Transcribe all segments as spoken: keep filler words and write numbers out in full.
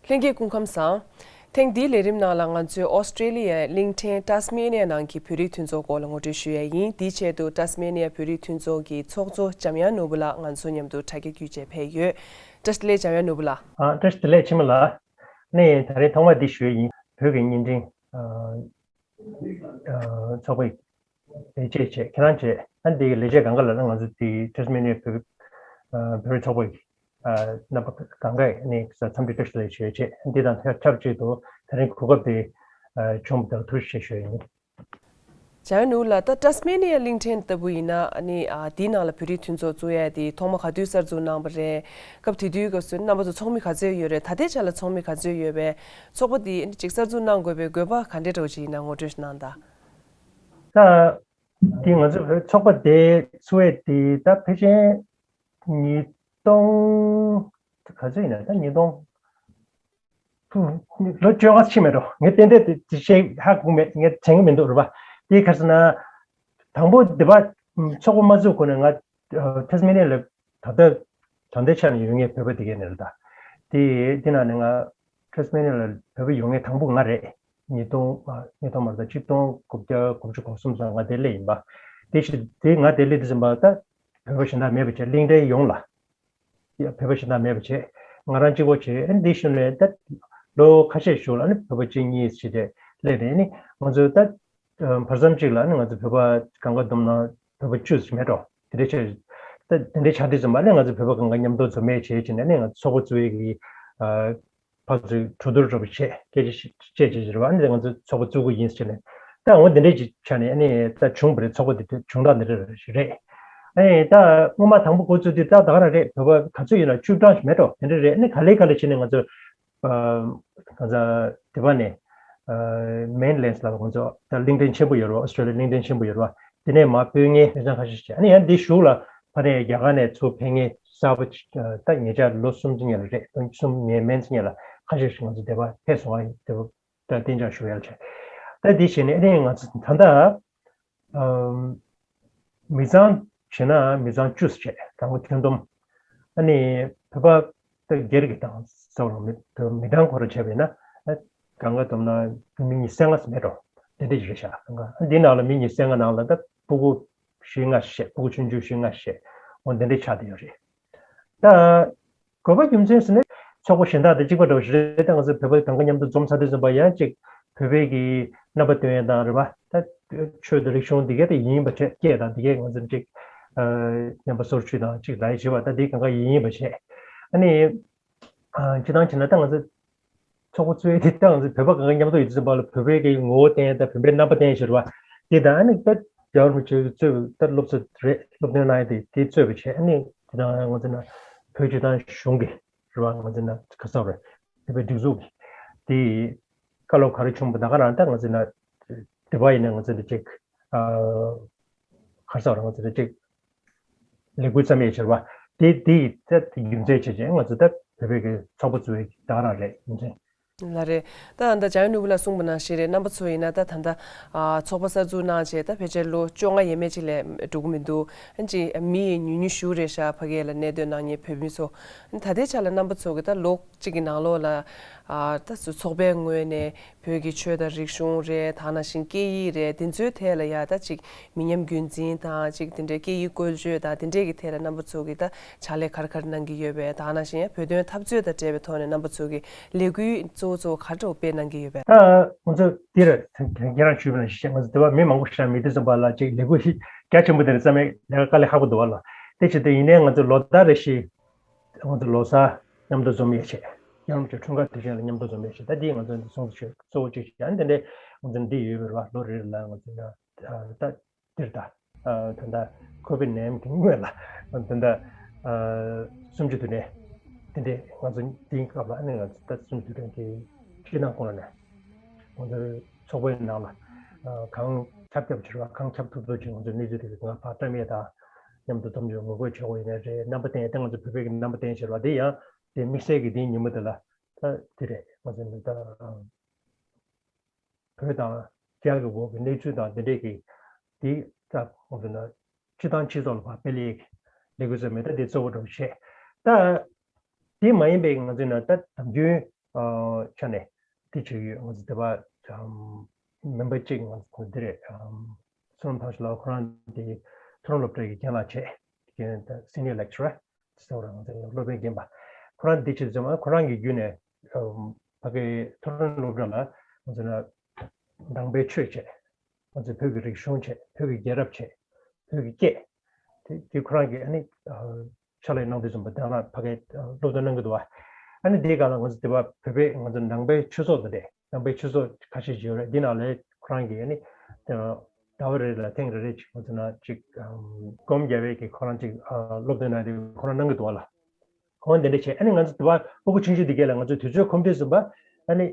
ལྷན་རྒྱས་སྐུ་ཁམས་བཟང་། ཐེངས་འདིའི་ལས་རིམ་ནང་ལ་ང་ཚོས་ཨོ་སི་ཀྲེ་ལི་ཡའི་གླིང་ཕྲན་ཏཱ་སི་མེ་ནི་ཡ་ནང་གི་བོད་རིགས་མཐུན་ཚོགས་སྐོར་ལ་ངོ་སྤྲོད་ཞུ་ཡ་ཡིན། དེའི་ཆེད་དུ་ཏཱ་སི་མེ་ནི་ཡ་བོད་རིགས་མཐུན་ཚོགས་ཀྱི་ཚོགས་གཙོ་འཇམ་དབྱངས་ནོར་བུ་ལགས་ང་ཚོ་མཉམ་དུ་དྲ་རྒྱ་བརྒྱུད་བཅས་ཕེབས་ཡོད། བཀྲ་ཤིས་བདེ་ལེགས་འཇམ་དབྱངས་ནོར་བུ་ལགས། ཨ། བཀྲ་ཤིས་བདེ་ལེགས་ཆེན་མོ་ལགས། ནས་ད་རེས་ཐོག་མ་འདི་ཞུ་ཡ་ཡིན། བོད་ཀྱི་བརྙན་འཕྲིན་ཨ་ཨ་ཚོགས་པའི་ལས་བྱེད་བྱས། ཁྱེད་རང་བྱས། ཨ་འདི་ལས་བྱེད་སྒང་ག་ལ་ན་ང་ཚོ་འདི་ཏཱ་སི་མེ་ནི་ཡ་བོད་ཨ་བོད་རིགས་ཚོགས་པའི་ཨ་རྣམ་པ་སྒང་ག་ནས་འཚམས་འདྲི་བཀྲ་ཤིས་བདེ་ལེགས་ཞུ་ཡ་བྱས། འདི་དང་ཆབས་ཅིག་ཏུ་ད་རིང་གོ་སྐབས་དེ་ཨ་བྱུང་བ་དང་ཐུགས་རྗེ་ཆེ་ཞུ་ཡ་ཡིན། འཇམ་དབྱངས་ནོར་བུ་ལགས། ད་ཏཱ་སི་མེ་ནི་ཡ་གླིང་ཕྲན་ལྟ་བུ་ཡིན་ན་ཨ་ནི་ཨ་དེའི་ནང་ལ་བོད་རིགས་མཐུན་ཚོགས་བཙུགས་ཡ་དེ་ཐོག་མ་ག་དུས་གསར་འཛུགས་གནང་བ་རེད། སྐབས་དེ་དུས་སྐབས་སུ་རྣམ་པ་ཚོ་ཚོགས་མི་ག་ཚོད་ཡོད་རེད། ད་ལྟའི་ཆ་ལ་ཚོགས་མི་ག་ཚོད་ཡོད་པས། ཚོགས་པ་དེ་ཨ་ནི་ཅིག་གསར་འཛུགས་གནང་དགོས་པའི་དགོས་པ་ག་འདྲས་འདྲ་བོ་ཅིག་ཡིན་ན་ངོ་སྤྲོད་ཞིག་གནང་དང་། ད་དེ་ང་ཚོ་བོད་ཚོགས་པ་དེ་ཚུགས་ཡས་དེ་ད་ཕལ་ཆེར་ཉིས་སྟོང་ག་ཚོད་ཡིན་ན། ད་ཉིས་སྟོང་ལོ་བཅོ་ལྔ་ཕྱིན་མེད་འགྲོ། ངས་ཏན་ཏན་དེ་བཤད་ཧ་གོ་མེད། ངས་དྲན་གི་མི་འདུག་རེད་པ། དེ་ག་རེ་ཟེར་ན། དང་པོ་འདི་པ་ཚོགས་པ་མ་བཙུགས་གོང་ནས་ང་ཨ་ཏཱ་སི་མེ་ནི་ཡ་ལ་ད་ལྟ་ད་ལྟའི་ཆ་ནས་ཡོད་མཁན་བོད་པ་དེ་གས་ནས་རེད་ད། དེ་དེ་ནང་ནས་ང་ཏཱ་སི་མེ་ནི་ཡ་ལ་བོད་པ་ཡོང་མཁན་དང་པོ་ང་རེད། ཉིས་སྟོང་ཨ་ཉིས་སྟོང་མ་རེད་ད། ཆིག་སྟོང་དགུ་བརྒྱ་དགུ་བཅུ་གོ་གསུམ་ཙམ་ང་དེ་སླེབས་ཡིན་པ། དེ་ཞིག་དེ་ང་དེ་སླེབས་དུས་ཙམ་པ་ད་བོད་པ་གཞན་དག་མེད་པ་བྱས། གླིང་ཕྲན་ཡོངས་ལ། ཡ་བོད་པ་གཞན་དག་མེད་པ་བྱས། ང་རང་གཅིག་པོ་བྱས། ཨ་འདི་ཞིག་ནས་ད་ལོ་ཁ་ཤས་ཤིག་ལ་ནི་བོད་པ་གཅིག་གཉིས་ཤིག་དེ་སླེབས་ནས་ནི་ང་ཚོ་ད་བར་མཚམས་གཅིག་ལ་ནི་ང་ཚོ་བོད་པ་གང་ག་བསྡོམས་ན་བོད་པ་བཅུ་ཞིག་མེད་འགྲོ། དེ་འདྲ་བྱས། ད་དེ་འདྲ་ཆགས་དུས་ཙམ་པ་ནི་ང་ཚོ་བོད་པ་གང་ག་མཉམ་དུ་འཛོམས་ཡས་བྱས་བྱས་ནས་ནི་ང་ཚོ་ཚོགས་པ་བཙུགས་ཡས་ཀྱི་ཨ། ཕར་ཚུར་གྲོས་བསྡུར་འདྲ་པོ་བྱས། སྐད་ཆ་བཤད་བྱས་བྱས་རེད་པ། ཨ་ནི་ང་ཚོ་ཚོགས་པ་བཙུགས་ཀྱི་ཡིན་ཟེར་ནས། ད་འོ་དེ་འདྲས་ཅིག་ཆགས་ནས་ཨ་ནི་ད་བྱུང་བ་རེད། ཚོགས་པ་དེ་དུས་བྱུང་སྟངས་འདི་འདྲ་རེད། ཨ་ནི་ད་སྔོན་མ་དང་པོ་འགོ་བཙུགས་དུས་ད་ད་ག་རང་རེད། བོད་པ་ག་ཚོད་ཡིན་ན་བཅུ་གྲངས་ཤིག་མེད་འགྲོ། དེ་འདྲ་རེད། ཨ་ནི་ག་ལེ་ག་ལེ་བྱས་ནས་ང་ཚོ་ཨ་ག་ས་དེ་པ་ནས་ཨ་མེན་ལེན་ལབ་པ། ང་ཚོ་ད་གླིང་ཕྲན་ཆེན་པོ་ཡོད་རེད་པ། ཨོ་སི་ཀྲེ་ལི་ཡ་གླིང་ཕྲན་ཆེན་པོ་ཡོད་རེད་པ། དེ་ནས་མར་སྤོས་ངན་མི་ཚང་ཁ་ཤས་ཤིག་ཨ་ནི་ཡང་འདི་གཞུག་ལ་ཕ་ནས་རྒྱ་གར་ནས་ཚུར་ཕེབས་མཁན་གསར་པ་ཅིག་ཨ་ད་ཉེ་ཆར་ལོ་གསུམ་ཙམ་སྔོན་ལ་རེད། ལོ་གསུམ་ངའི་མན་ཙམ་སྔོན་ལ་ཁ་ཤས་ཤིག་ང་ཚོ་འདི་པར་ཕེབས་སོང་། ཨ་ཡིན་འདི་པར་ད་གཏན་འཇགས་བཞུགས་ཡ་ལ་བྱས། ད་འདི་བྱས་ནས་ཨ་ནི་ང་ཚོ་ད་ལྟ་ཨམ་མི་ཚང་བྱས་ན་མི་ཚང་བཅུ་ཙམ་བྱས། དང་པོ་ཁྱོན་བསྡོམས། ཨ་ནི་བོད་པ་ད་སྒེར་གྱི་དང་ས་བ་ལ་མི་མི་གྲངས་ཁོ་རང་བྱས་པ་ཡིན་ན་ཨ་གང་ག་བསྡོམས་ན་མི་ཉི་ཤུ་རྩ་ལྔ་ཙམ་མེད་འགྲོ། དེ་འདྲ་ཞིག་རེད་ཤག་གང་ག་འདི་ནང་ལ་མི་ཉི་ཤུ་རྩ་ལྔ་ནང་ལ་ད་སྤུ་གུ་བཞི་ལྔ་བཤད། སྤུ་གུ་ཆུང་ཆུང་བཞི་ལྔ་བཤད། འོ་འདི་འདྲ་ཆགས་བསྡད་ཡོད་རེད། ད་དགོས་པ་རྒྱུ་མཚན་ཟེར་ན་ཚོགས་པ་གཞན་དག་དང་གཅིག་པ་འདྲ་བོ་ཞིག་རེད། ད་ང་ཚོ་བོད་པ་གང་ག་མཉམ་དུ་འཛོམས་ཚར་དུས་ཙམ་པ་ཡང་ཅིག་བོད་པའི་གི་རྣམ་པ་སྟོན་ཡ་དང་རེད་པ། ད་ཆོས་དང་རིག་གཞུང་འདི་གས་དེ་ཡིན་པ་བྱས། སྐད་དང་འདི་གས་ང་ཚོ་ཅིག་ཨ་ཉམས་པ་སོར་ཆུད་དང་ཅིག་ལ་ཡི་བྱེད་པ། ད་འདི་གང་ག་ཡིན་ཡིན་པ་བྱས། ཨ་ནི་ཨ་སྤྱིར་བཏང་བྱས་ན་ད་ང་ཚོ་ཚོགས་པ་བཙུགས་ཡས་དེ་ད་ང་ཚོ་བོད་པ་གང་ག་མཉམ་དུ་ཡོད་དུས་ཙམ་པ་ལ་བོད་པའི་གི་ངོ་བོ་བསྟན་ཡས་དང་བོད་པའི་རྣམ་པ་བསྟན་ཡས་ཞེས་པ་དེ་དང་། ཨ་ནི་ད་རྒྱལ་བ་རིན་པོ་ཆེ་གཙོས་པའི་ད་སློབ་གཙོ་རེད། སློབ་སྟོན་གནང་ཡས་དེ་དེ་གཙོས་པ་བྱས། ཨ་ནི་དེ་དང་ང་ཚོ་ན་བོད་སྤྱི་བཏང་གཞུང་གི་རེད་པ། ང་ཚོ་ན་ག་ས་རེད། བོད་པའི་སྒྲིག་འཛུགས་ཀྱི་དེ་བཀའ་སློབ་ག་རེ་བྱུང་བ་ད་ག་རང་ད་ང་ཚོ་ན་དེ་པ་ཡིན་ན་ང་ཚོ་ན་ཅིག་ཨ་ག་ས་རེད། ང་ཚོ་ན་ཅིག་ལས་འགུལ་བརྩམས་ཡས་བྱས་པ་དེ་དེ་ད་རྒྱུ་མཚན་བྱས་བྱས་ང་ཚོ་ད་བོད་པའི་གི་ཚོགས་པ་བཙུགས་ཡས་ད་ག་རང་རེད། རྒྱུ་མཚན། ལགས་རེད། ད་ད་འཇམ་དབྱངས་ནོར་བུ་ལགས་གསུངས་པ་ནང་བཞིན་རེད། རྣམ་པ་ཚོ་ཡིན་ན་ད་ད་ལྟ་ཨ་ཚོགས་པ་གསར་འཛུགས་གནང་བྱས་ད་ཕལ་ཆེར་ལོ་བཅོ་ལྔ་ཡས་མས་ཅིག་ལས་འགྲོ་གི་མི་འདུག་ཨ་ཅིག་མི་ཡི་ཉུང་ཉུང་ཞིག་རེད་ཤག་ཕ་གི་ལ་གནས་སྡོད་གནང་མཁན་བོད་མི་ཚོ། ད་ལྟའི་ཆ་ལ་རྣམ་པ་ཚོ་གི་ད་ལོ་གཅིག་གི་ནང་ལོགས་ལ་ཨ་ད་ཚོགས་པའི་ངོས་ནས་བོད་ཀྱི་ཆོས་དང་རིག་གཞུང་རེད། ད་ནང་བཞིན་སྐད་ཡིག་རེད། དེ་ཚོའི་ཐད་ལ་ཡ་ད་ཅིག་མི་ཉམས་རྒྱུན་འཛིན་དང་ཅིག་དེ་འདྲའི་སྐད་ཡིག་བཀོལ་སྤྱོད་དང་དེ་འདྲས་ཀྱི་ཐད་ལ་རྣམ་པ་ཚོ་གིས་ད་ཕྱག་ལས་ག་རེ་ག་རེ་གནང་གི་ཡོད་པས། ད་ནང་བཞིན་ཡང་བོད་དོན་འཐབ་རྩོད་དང་འབྲེལ་བའི་ཐོག་ནས་རྣམ་པ་ཚོ་གིས་ལས་འགུལ་གཙོ་བོ་གཙོ་བོ་ག་རེ་འདྲ་བོ་སྤེལ་གནང་གི་ཡོད་པས། ད་ང་ཚོ་འདིར་ཁྱེད་རང་ཞུས་པ་ནང་བཞིན་ང་ཚོ་འདི་བ་མི་མང་པོ་ཞིག་མི་འདི་ཙམ་པ་ལ་ཅིག་ལས་འགུལ་ཞིག་རྒྱ་ཆེན་པོ་དེ་རྩ་མེད་ལས་ཀ་དཀའ་ལས་ཁག་པོ་འདུག་བ་ལ། དེ་བྱེད་དུས་ཡིན་ནའི་ང་ཚོ་ལོ་ལྟར་རེ་བཞིན་ང་ཚོ་ལོ་གསར་མཉམ་དུ་འཛོམས་ཡས་བྱས། ཡང་ཅིག་འཁྲུངས་སྐར་དུས་ཆེན་ལ་མཉམ་དུ་འཛོམས་ཡས་བྱས། ད་འདི་ང་ཚོ་འདི་སོང་ཚོ་གཙོ་བོ་གཅིག་བྱས། ཨ་ནི་དེ་འདྲའི་ང་ཚོ་འདི་ཡོད་པ་རེད་བ། ལོ་རེ་རེ་ལ་ང་ཚོ་ད་ད་འདིར་ད་ཨ་ད་ལྟ་ཁོ་བིད་ནའིན་ཊིན་སྔོན་ལ་ད་ལྟ་ཨ་སུམ་ཅུ་དུས་དྲན་དེ་འདྲའི་ང་ཚོ་འདིའི་སྐབས་ལ་ནི་ང་ཚོ་ད་སུམ་ཅུ་དུས་དྲན་གྱི་སྤྱི་ནང་ཁོངས་ལ་ནས་ང་ཚོའི་ཚོགས་པའི་ནང་ལ་ཨ་གང་ཁྱབ་ཁྱབ་བྱེད་རོགས། གང་ཁྱབ་ཐུབ་ཐུབ་ཅིག་ང་ཚོ་གནས་ཚུལ་དེ་ང་ཕར་བཀྲམ་ཡས་དང་མཉམ་དུ་འཛོམས་ཡོད་ངོ་རྒོལ་བྱེད་དགོས་ཡིན་ནའི་རེད། རྣམ་པ་བསྟན་ཡས་ད་ང་ཚོ་བོད་པའི་གི་རྣམ་པ་བསྟན་བྱེད་རོགས། དེ་ཡང་དེ་དམིགས་བསལ་གྱི་དེའི་ཉིན་མོ་དེ་ལ་ད་དེ་རེད། ང་ཚོ་ནི་ད་བོད་དང་རྒྱ་གི་འོག་གི་གནས་ཚུལ་དང་དེ་འདྲས་ཀྱི་དེ་ད་ང་ཚོ་ན་སྤྱི་བཏང་སྤྱི་ཚོགས་ལ་ཕར་སྤེལ་ཡས་ཀྱི་ལས་འགུལ་ཟེར་མེད། ད་དེ་གཙོ་བོ་འགྲོ་བྱས། ད་དེ་མ་ཡིན་པའི་ང་ཚོ་ན་ད་ནམ་རྒྱུན་ ཆ་ནས་དེ་བྱེད་ཀྱི་ཡོད། ང་ཚོ་དེ་པ་མེམ་བར་གཅིག་ང་ཚོ་འདི་རེད། བསོད་ནམས་ཐང་ཞིག་ལ་ཁོ་རང་དེ་མཐོ་རིམ་སློབ་གྲྭ་གི་རྒན་ལགས་བྱས། རྒན་senior lecturer ཟེར་བ་ང་ཚོ་སློབ་དཔོན་རྒན་པ། ཁོ་རང་འདི་བྱེད་ཙམ་ཁོ་རང་གི་བརྒྱུད་ནས་ཕ་གི་མཐོ་རིམ་སློབ་གྲྭ་ལ་ང་ཚོ་ན་ནང་པའི་ཆོས་བྱས། ང་ཚོ་བོད་ཀྱི་རིག་གཞུང་བྱས། བོད་ཀྱི་རྒྱལ་རབས་བྱས། བོད་ཀྱི་སྐད། དེ་དེ་ཁོ་རང་གིས་ཨ་ནི་ཕྱག་ལས་གནང་དུས་ཙམ་པ་དེ་རང་ཕ་གིའི་སློབ་སྟོན་གནང་གི་འདུག་བ། ཨ་ནི་དེའི་སྒང་ལ་ང་ཚོ་དེ་བ་བོད་པའི་ང་ཚོ་ནང་པའི་ཆོས་ཚོགས་དེ་འདྲས་ནང་པའི་ཆོས་ཚོགས་ཁ་ཤས་ཅིག་ཡོད་རེད། འདི་ནང་ལ་ཁོ་རང་གིས་ཨ་ནི་ཟླ་བ་རེ་ལ་ཐེངས་རེ་རེ་ཅིག་ང་ཚོ་ན་ཅིག་སྒོམ་རྒྱབ་པའི་གི་ཁོ་རང་ཅིག་སློབ་སྟོན་གནང་དེ་ཁོ་རང་གནང་གི་འདུག་བ་ལ། ཁོང་འདི་འདྲ་བྱས། ཨ་ནི་ང་ཚོ་དུ་བ་སྤུ་གུ་ཆུང་ཆུང་འདི་གས་ལ་ང་ཚོ་དུས་ཚོད་ཁོམ་དུས་ཙམ་པ་ཨ་ནི་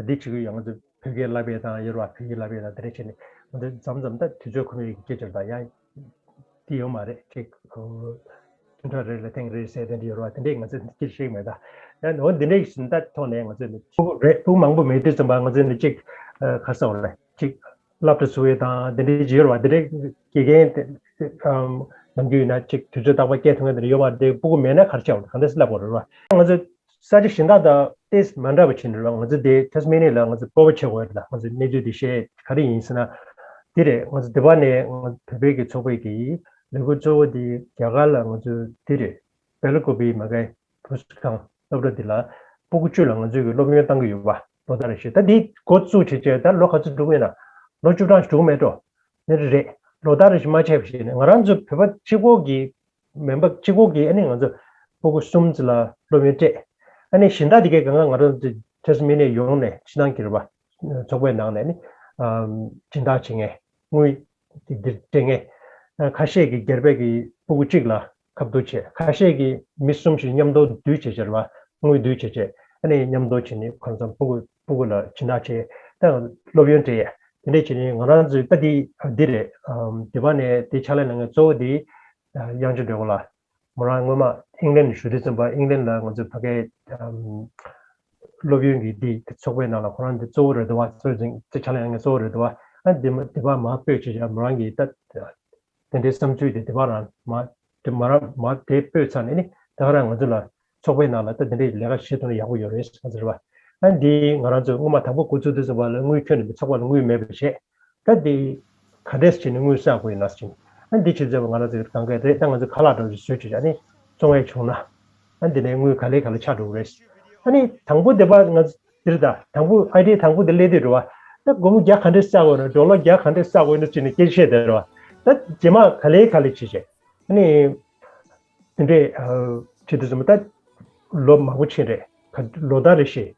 འདི་བྱེད་ཀྱི་ཡོད། ང་ཚོ་བོད་སྐད་བསླབ་པའི་དང་ཡོད་རེད་བ། བོད་ཡིག་བསླབ་པའི་དང་འདི་འདྲ་བྱས་ནས་ང་ཚོ་མཚམས་མཚམས་ད་དུས་ཚོད་ཁོམ་ཡོད་ཀྱི་སྐད་ཆ་ད་ཡང་འདི་ཡོད་མ་རེད་ཅིག་བདུན་ཕྲག་རེ་ལ་ཐེངས་རེ་ཟེར་དེ་འདྲ་ཡོད་རེད་བ། དེ་འདྲས་ང་ཚོ་འདི་སྐད་ཆ་བཤད་ཀྱི་མེད། ད་ཡང་འོ་འདི་འདྲས་ཞིག་ད་ཐོག་ནས་ང་ཚོ་ནི་སྤུ་གུ་རེད། སྤུ་གུ་མང་པོ་མེད་དུས་ཙམ་པ་ང་ཚོ་ནི་ཅིག་ག་རེ་ཟེར་དགོས་རེད། ཅིག་སློབ་གྲྭ་བཙུགས་ཡས་དང་དེ་འདྲའི་ཅིག་ཡོད་རེད་བ། དེ་འདྲའི་དགེ་རྒན་དེ་ནམ་རྒྱུན་ཡིན་ན་ཅིག་དུས་ཚོད་རྟག་པར་སྐྱེལ་ཐུབ་མཁན་དེ་འདྲ་ཡོད་མ་རེད། དེ་སྤུ་གུ་མེད་ན་ག་རེ་བྱ་བ་གང་འདྲ་སེ་བསླབ་དགོས་རེད་བ། ང་ཚོ་ས་ཆ་གཞན་དག་དང་ཏོག་ཙམ་མ་འདྲ་བ་བྱས་ནས་རེད་བ། ང་ཚོ་དེ་ཐེ་སི་མེ་ནི་ལ་ང་ཚོ་སྤོབས་པ་བྱེད་དགོས་རེད། ད་ང་ཚོ་གནས་ཚུལ་དེ་བཤད་ག་རེ་ཡིན་ཟེར་ན། དེ་རེད། ང་ཚོ་དེ་བ་ནས་ང་ཚོ་བོད་པའི་གི་ཚོགས་པའི་གི་ལས་འགུལ་གཙོ་བོ་དེ་རྒྱ་གར་ལ་ང་ཚོ་དེ་རེད། སྦེལ་ཀོབ་པི་མ་གའི་བུ་གསོ་ཁང་སློབ་གྲྭ་འདི་ལ་སྤུ་གུ་བཅུ་ལ་ང་ཚོས་ཀྱི་སློབ་ཡོན་བཏང་གི་ཡོད་པ་ལོ་ལྟར་རེ་བཞིན། ད་འདི་འགོ་བཙུགས་བྱས་བྱས་ད་ལོ་ག་ཚོད་འགྲོ་གི་ཡོད་ན། ལོ་བཅུ་གྲངས་ཤིག་འགྲོ་གི་མེད་འགྲོ། ནི་རེད། ལོ་ལྟར་རེ་བཞིན་མ་ཆད་པ་ཞིག་ནས་ང་རང་ཚོ་བོད་པ་གཅིག་པོ་གི་མིན་པ་གཅིག་པོ་གི་ཨ་ནི་ང་ཚོ་སྤུ་གུ་གསུམ་ཙམ་ལ་སློབ་ཡོན་སྤྲད། ཨ་ནི་གཞན་དག་དེ་གའི་གང་ག་ང་རང་ཚོ་ཐེ་སི་མེ་ནི་ཡ་ཡོངས་ནས་ཕྱི་ནང་གི་རེད་པ། ཚོགས་པའི་ནང་ནས་ནི་སྦྱིན་བདག་བྱེད་མཁན། དངུལ་དེ་འདིར་སྤྲད་མཁན། ཁ་ཤས་ཀྱིས་སྒེར་པའི་གི་སྤུ་གུ་གཅིག་ལ་ཁ་བསྡུ་བྱས། ཁ་ཤས་ཀྱིས་མི་གསུམ་ཞིག་མཉམ་དུ་བསྡུས་བྱས་བྱས་རེད་བ། དངུལ་བསྡུས་བྱས་བྱས་ཨ་ནི་མཉམ་དུ་བྱས་ནས་ཁོང་ཚོ་སྤུ་གུ་སྤུ་གུ་ལ་སྦྱིན་བདག་བྱས། ད་སློབ་ཡོན་སྤྲད་ཡ་དེ་འདྲས་བྱས་ནས་ང་རང་ཚོའི་ད་འདི་འདི་རེད། འདི་པ་ནས་དེ་ཕྱག་ལས་གནང་མཁན་གཙོ་བོ་དེ་དབྱངས་ཅན་སྒྲོལ་དཀར་ལགས། མོ་རང་སྔོན་མ་ཨིང་ལན་བཞུགས་དུས་ཙམ་པ་ཨིང་ལན་ལ་ང་ཚོ་ཕ་གའི་ཨམ་སློབ་ཡོན་གྱི་འདི་ཚོགས་པའི་ནང་ལ་ཁོ་རང་འདི་གཙོ་བོ་རེད་འདུག་བ། གཙོ་འཛིན་གཙོ་ཕྱག་ལས་གནང་མཁན་གཙོ་བོ་རེད་འདུག་བ། ཨ་འདི་མ་འདི་པ་མ་སྤོས་བྱས་བྱས་མོ་རང་གིས་ད་དེ་འདྲའི་བསམ་ཚུལ་དེ་འདི་པ་རང་མ་དེ་མ་རང་མ་དེ་སྤོས་ཚར་ནས་ནི་ད་ག་རང་ང་ཚོ་ལ་ཚོགས་པའི་ནང་ལ་ད་དེ་འདྲའི་ལས་ཀ་བྱེད་ཐུབ་ན་ཡག་པོ་ཡོད་རེད་ཟེར་ཟེར་བ། ཨ་འདི་ང་རང་ཚོ་སྔོན་མ་དང་པོ་འགོ་བཙུགས་དུས་ཙམ་པ་ལ་དངུལ་ཁྱོན་ནས་ཚོགས་པ་ལ་དངུལ་མེད་པ་བྱས། ད་འདི་ག་འདྲས་བྱས་ནས་དངུལ་བསགས་དགོས་ཡིན་ན་ཟེར། ཨ་འདི་བྱེད་ཚད་པ་ང་རང་ཚོའི་གང་ག་རེད། ད་ང་ཚོ་ཁ་ལག་འདྲ་བོ་ཞིག་བཟོས་བྱས་ཨ་ནི་བཙོང་ཡས་བྱུང་ན། ཨ་འདི་ནས་དངུལ་ག་ལེ་ག་ལེ་ཆགས་འགྲོ་གི་རེད། ཨ་ནི་དང་པོ་འདི་པ་ང་ཚོ་འདིར་ད་དང་པོ་ཨའི་ཌི་ཡ་དང་པོ་འདི་སླེབས་དུས་རེད་བ། ད་སྒོར་མོ་བརྒྱ་ག་འདྲས་བསགས་དགོས་ན་ཌོ་ལར་བརྒྱ་ག་འདྲས་བསགས་དགོས་ན་ཅེས་ནས་སྐད་ཆ་བཤད་བསྡད་རེད་བ། ད་རྗེས་མ་ག་ལེ་ག་ལེ་བྱས་བྱས། ཨ་ནི། དེ་འདྲས་ཨ་བྱེད་དུས་ཙམ་པ་ད་ལོ་མང་པོ་ཕྱིན་རེད། ག་ལོ་ལྟར་རེ་བཞིན་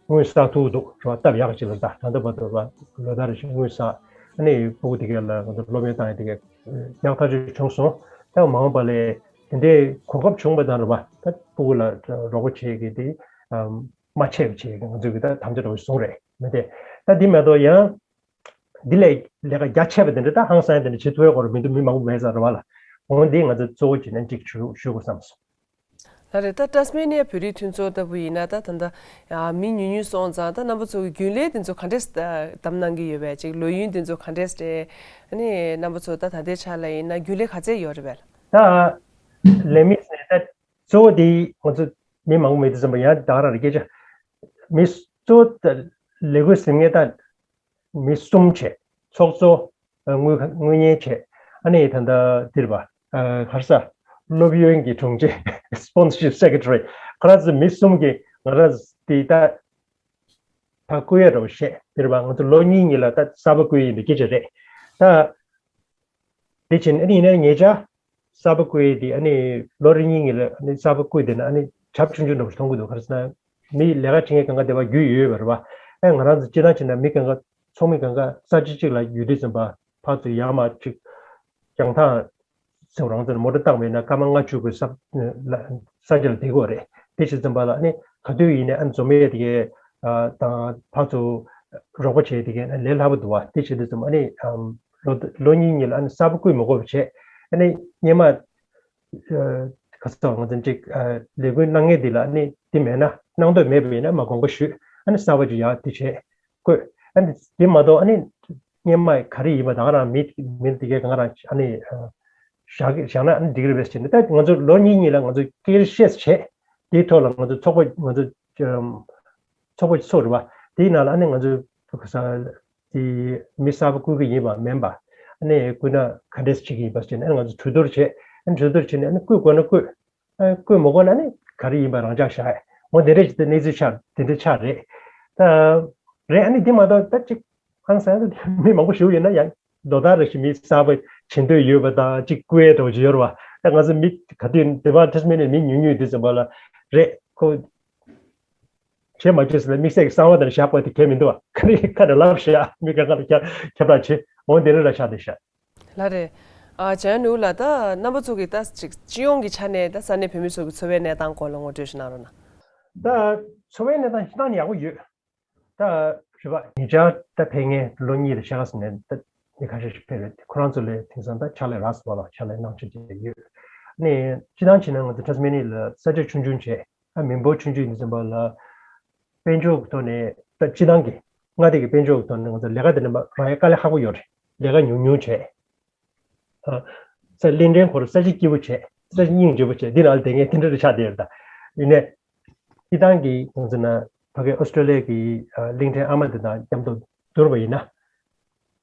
དངུལ་བསགས་ཐུབ་འདུག་རེད་བ། སྟབས་ཡག་ཅིག་ལ་ད་ད་ལྟ་བར་དུ་རེད་བ། ལོ་ལྟར་རེ་བཞིན་དངུལ་བསགས། ཨ་ནི་སྤུ་གུ་དེ་གའི་ལ་ང་ཚོ་སློབ་ཡོན་བཏང་ཡས་དེ་གའི་ཡག་ཐག་ཆོད་བྱུང་སོང་། ད་མ་འོངས་པ་ལས་དེ་འདྲའི་གོ་སྐབས་བྱུང་བ་དང་རེད་བ། ད་སྤུ་གུ་ལ་རོགས་པ་བྱེད་ཀྱི་དེ་མ་ཆད་པ་བྱེད་ཀྱི་ང་ཚོས་ཀྱི་ད་དམ་བཅའ་འདྲ་བོ་བཟུང་རེད། མི་དེ་ད་འདི་མ་གཏོགས་ཡང་། འདི་ལས་ལས་ཀ་རྒྱ་ཆེ་བ་དེ་འདྲ་ད་ཧང་སང་དེ་འདྲ་བྱེད་ཐུབ་ཡག་སྐོར་མི་འདུག་མི་མང་པོ་མེད་ས་རེད་བ་ལ། འོ་འདི་ང་ཚོ་གཙོ་བོ་བྱས་ནས་འགྲིག་ཞུ་ཞུ་དགོས་བསམ་སོང་། ལགས་རེད། ད་ཏཱས་མེ་ནི་ཡ་བོད་རིགས་མཐུན་ཚོགས་ལྟ་བུ་ཡིན་ན་ད་ད་ལྟ་ཨ་མི་ཉུང་ཉུང་སོང་ཙང་ད་རྣམ་པ་ཚོ་གི་རྒྱུན་ལས་དེ་ཚོ་ག་འདྲས་བདམས་གནང་གི་ཡོད་པས། ཅིག་ལོ་ཡུན་དེ་ཚོ་ག་འདྲས་རེད། ཨ་ནི་རྣམ་པ་ཚོ་ད་ད་ལྟའི་ཆ་ལ་ཡིན་ན་རྒྱུན་ལས་ག་ཚད་ཡོད་རེད་པས། ད་ལས་མི་ཟེར་ད་གཙོ་བོ་དེ་ང་ཚོ་མི་མང་པོ་མེད་དུས་ཙམ་པ་ཡང་ད་ག་རང་རེད་སྐད་ཆ། མི་གཙོ་བོ་ད་ལས་འགུལ་ཟིན་མཁན་ད། མི་གསུམ་བྱས། ཚོགས་གཙོ། དངུལ་དངུལ་གཉེར་བྱས། ཨ་ནི་ད་ལྟ་འདིར་བ། ག་རེ་ཟ། སློབ་ཡོན་གྱི་དྲུང་ཆེ། Sponsorship Secretary། ཁོ་རང་ཚོ་མི་གསུམ་གྱིས་ང་རང་འདི་ད་ད་བསྐོ་ཡ་འདྲ་བོ་བྱས་འདིར་བ། ང་ཚོ་ལོ་གཉིས་གཉིས་ལ་ད་གསར་པ་བསྐོ་ཡ་ཡིན་པའི་སྐད་ཆ་རེད། ད་དེ་བྱས་ནས་ཨ་ནི་ཡིན་ན་ཉེ་ཆར། གསར་པ་བསྐོས་དེ་ཨ་ནི་ལོ་རེ་གཉིས་གཉིས་ལ་ཨ་ནི་གསར་པ་བསྐོས་དེ་ན་ཨ་ནི་གྲབས་ཆུང་ཆུང་འདྲ་པོ་ཞིག་མཐོང་གི་འདུག་ག་རེ་ཟེར་ན། མི་ལས་ཀ་བྱེད་མཁན་གང་ག་དེ་བ་རྒྱུས་ཡོད་ཡོད་པ་རེད་བ། ཨ་ང་རང་ཚོ་སྤྱིར་བཏང་བྱས་ན་མི་གང་ག་ཚོགས་མི་གང་ག་ས་ཆ་གཅིག་ལ་ཡོད་དུས་ཙམ་པ་ཕར་ཚུར་ཡར་མར་ཅིག་རྒྱང་ཐག་ཟེར་བ་རང་ཚོ་ནི་མོ་ཊ་བཏང་བས་ན་སྐར་མ་ལྔ་བཅུ་གི་ས་ས་ཆ་ལ་བསྡད་དགོས་རེད། དེ་བྱས་ཙམ་པ་ལ་ཨ་ནི་ག་དུས་ཡིན་ནའི་ཨ་ནི་འཛོམས་ཡས་དེ་གའི་དང་ཕར་ཚུར་རོགས་པ་བྱས་དེ་གའི་ལས་སླ་པོ་འདུག་བ། དེ་བྱས་དུས་ཙམ་ཨ་ནི། ལོ་ལོ་གཉིས་གཉིས་ལ་ཨ་ནི་གསར་པ་བསྐོས་མི་དགོས་པ་བྱས། ཨ་ནི་སྔོན་མ་ག་ཚོད་ང་ཚོ་ཅིག་ལས་འགུལ་གནང་མཁན་འདི་ལ་ཨ་ནི་འདི་མེད་ན་གནང་འདོད་མེད་པ་ཡིན་ན་མ་དགོངས་པ་ཞུས། ཨ་ནི་གསར་པ་ཅིག་ཡག་འདི་བྱས་བསྐོས། ཨ་ནི་འདི་མ་གཏོགས་ཨ་ནི་སྔོན་མ་ག་རེ་ཡིན་པ་ད་ག་རང་མི་མི་འདི་གའི་གང་རང་ཨ་ནི་བཞག་བཞག་ན་ཨ་ནི་འགྲིག་རེད་པས་ཟེར་ནས། ད་ང་ཚོ་ལོ་གཉིས་གཉིས་ལ་ང་ཚོ་སྐད་ཆ་བཤད་བྱས་དེའི་ཐོག་ལ་ང་ཚོ་ཚོགས་པ་ང་ཚོ། ཚོགས་པ་ཚོགས་རེད་བ། དེའི་ནང་ལ་ཨ་ནི་ང་ཚོས་ཁ་ས་དེ་མི་གསར་པ་བསྐོས་ཀྱི་ཡིན་པ་མིན་པ། ཨ་ནི་བསྐོས་ན་ག་འདྲས་བྱེད་ཀྱི་ཡིན་པ་བྱས་ནས་ཨ་ནི་ང་ཚོ་གྲོས་བསྡུར་བྱས། ཨ་ནི་གྲོས་བསྡུར་བྱས་ནས་ཨ་ནི་བསྐོས་དགོས་ན་བསྐོས། ཨ་བསྐོས་མ་དགོས་ན་ཨ་ནི་ག་རེ་ཡིན་པ་རང་འཇགས་བཞག་འོ་དེ་འདྲས་ཅིག་ཏུ་གནས་ཚུལ་ཆགས་དེ་འདྲས་ཆགས་རེད། ད་རེད། ཨ་ནི་དེ་མ་གཏོགས་ད་ཅིག་ཧང་སང་ད་མི་མང་པོ་ཞིག་ཡོད་ན་ཡང་། རྡོ་ཐག་རེ་ཞིག་མི་གསར་པ་བྱེད་འདོད་ཡོད་པ་དང་གཅིག་བསྐུལ་ཡས་འདྲ་བོ་ཅིག་ཡོད་རེད་བ། ད་ང་ཚོ་མི་ག་དུས་འདི་བ་ཐེ་སི་མེ་ནི་མི་ཉུང་ཉུང་དུས་ཙམ་པ་ལ་རེད་ཁོ། བྱེད་མ་བྱེད་ཟེར་ན་དམིགས་བསལ་གྱི་གསང་བ་དེར་བཞག་པ་དེ་གལ་མི་འདུག་བ། ཁ་རི་ཁ་རེ་ལབ་བཞག་མི་ག་ག་ལ་ཁྱབ་ཁྱབ་བསྒྲགས་བྱེད་འོང་དེ་རེ་ལ་ཆགས་བསྡད་བཞག་ལ་རེད། ཨ་ཇན་ནུ་ལ་ད་རྣམ་པ་ཚོ་གི་ད་ཅིག་སྤྱི་ཡོངས་ཀྱི་ཆ་ནས་ད་ས་གནས་བོད་མི་ཚོ་གི་འཚོ་བའི་གནས་སྟངས་སྐོར་ལ་ངོ་སྤྲོད་ཞིག་གནང་རོགས་གནང་། ད་འཚོ་བའི་གནས་སྟངས་སྤྱིར་བཏང་ནས་ཡག་པོ་ཡོད། ད་རེད་པ། ཉེ་ཆར་ད་ཕེབས་མཁན་ལོ་གཉིས་དང་ཕྱེད་ཀ་ཙམ་ནས་ད་མི་ཁ་ཤས་ཤིག་ཕེབས་རེད། ཁོ་རང་ཚོ་ལ་དེང་སང་ད་ཕྱག་ལས་རག་སོང་བ་ལ་ཕྱག་ལས་གནང་ཆེད་ཀྱི་ཡོད། ནས་སྤྱིར་བཏང་བྱས་ན་ང་ཚོ་ཐེ་སི་མེ་ནི་ལ་ས་ཆ་ཆུང་ཆུང་བྱས། ཨ་མི་འབོར་ཆུང་ཆུང་ཡིན་ཙམ་པ་ལ་དཔལ་འབྱོར་གྱི་ཐོག་ནས་ད་སྤྱིར་བཏང་གི་མངའ་སྡེ་གི་དཔལ་འབྱོར་གྱི་ཐོག་ནས་ང་ཚོ་ལས་ཀ་དེ་འདྲ་མ་རག་ཡ་དཀའ་ལས་ཁག་པོ་ཡོད་རེད། ལས་ཀ་ཉུང་ཉུང་བྱས། ཨ་ས་གླིང་ཕྲན་ཁོ་རང་ས་ཆ་སྐྱིད་པོ་བྱས། ས་ཆ་སྙིང་རྗེ་པོ་བྱས། འདི་ནང་ལ་བསྡད་མཁན་དེ་འདྲ་རེ་ཆགས་བསྡད་ཡོད་རེད་ད། ཡིན་ནའི་སྤྱིར་བཏང་གི་ང་ཚོ་ན་ཕ་གི་ཨོ་སི་ཀྲོ་ལི་ཡ་གི་ཨ་གླིང་ཕྲན་ཨ་མ་འདི་དང་མཉམ་དུ་བསྡུར་བ་ཡིན་ན།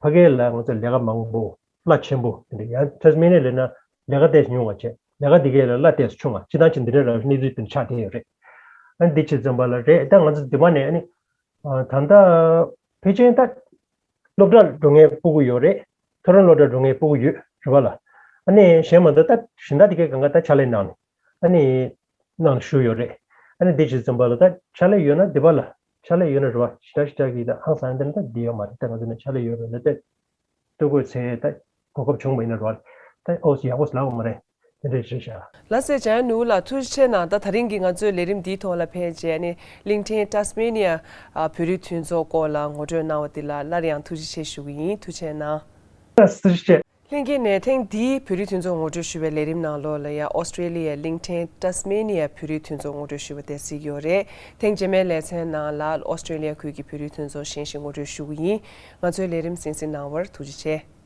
ཕ་གི་ལ་ང་ཚོ་ལས་ཀ་མང་པོ་གླ་ཆེན་པོ་དེ་འདྲ། ཡང་ཐེ་སི་མེ་ནི་ལ་ན་ལས་ཀ་ཏོག་ཙམ་ཉུང་བ་བྱས། ལས་ཀ་འདི་གའི་ལ་གླ་ཏོག་ཙམ་ཆུང་བ་སྤྱིར་བཏང་ཆེ་འདི་འདྲ་ར་གནས་ཚུལ་དེ་འདྲ་ཆགས་བསྡད་ཡོད་རེད། ཨ་འདི་བྱས་ཙམ་པ་ལ་རེད། ད་ང་ཚོ་འདི་མ་ནས་ཨ་ནི་ཨ་ད་ལྟ་ཕལ་ཆེར་ད་སློབ་གྲྭར་འགྲོ་མཁན་སྤུ་གུ་ཡོད་རེད། མཐོ་རིམ་སློབ་གྲྭར་འགྲོ་མཁན་སྤུ་གུ་ཡོད་རེད་པ་ལ། ཨ་ནི་གཞན་མ་གཏོགས་ད་གཞན་དག་དེ་གའི་གང་ག་ད་ཕྱག་ལས་གནང་ནས་ཨ་ནི་ནང་ཞུགས་ཡོད་རེད། ཨ་ནི་འདི་བྱས་ཙམ་པ་ལ་ད་ཕྱག་ལས་ཡོད་ན་འདི་པ་ལ་ཕྱག་ལས་ཡོད་ན་རེད་པ། ཞེ་དྲག་ཞེ་དྲག་གི་ད་ཧང་སང་འདི་ན་ད་འདི་ཡོད་མ་རེད། ད་ང་ཚོ་ནས་ཕྱག་ལས་ཡོད་རེད་ལ་ད་ལྟོ་གོས་ཚེ་ད་གོ་སྐབས་བྱུང་བ་ཡིན་ན་རེད་པ། ད་ཨོ་ཡག་པོ་ལབ་པ་མ་རེད། དེ་འདྲ་ཞིག་བྱ། ལགས་སེ། ཇན་ནུ་ལགས་ཐུགས་རྗེ་ཆེ་གནང་། ད་ད་རིང་གི་ང་ཚོའི་ལས་རིམ་འདིའི་ཐོག་ལ་ཕེབས་བྱས་ནས་གླིང་ཕྲན་ཏཱས་མེ་ནི་ཡ་བོད་རིགས་མཐུན་ཚོགས་སྐོར་ལ་ངོ་སྤྲོད་གནང་བ་འདི་ལ་སླར་ཡང་ཐུགས་རྗེ་ཆེ་ཞུ་གི་ཡིན། ཐུགས་རྗེ་ཆེ་གནང་། ཐུགས་རྗེ་ཆེ། ལྷན་རྒྱས་ནས་ཐེངས་འདིའི་བོད་རིགས་མཐུན་ཚོགས་ངོ་སྤྲོད་ཞུ་བའི་ལས་རིམ་ནང་ལོགས་ལ་ཡང་ཨོ་སི་ཀྲེ་ལི་ཡའི་གླིང་ཕྲན་ཏཱས་མེ་ནི་ཡའི་བོད་རིགས་མཐུན་ཚོགས་ངོ་སྤྲོད་ཞུ་བ་དེ་གཟིགས་ཡོད་རེད། ཐེངས་རྗེས་མའི་ལེ་ཚན་ནང་ལ་ཨོ་སི་ཀྲེ་ལི་ཡ་ཁུལ་གྱི་བོད་རིགས་མཐུན་ཚོགས་གཞན་ཞིག་ངོ་སྤྲོད་ཞུ་གི་ཡིན། ང་ཚོའི་ལས་རིམ་གསན་གཟིགས་གནང་བར་ཐུགས་རྗེ་ཆེ།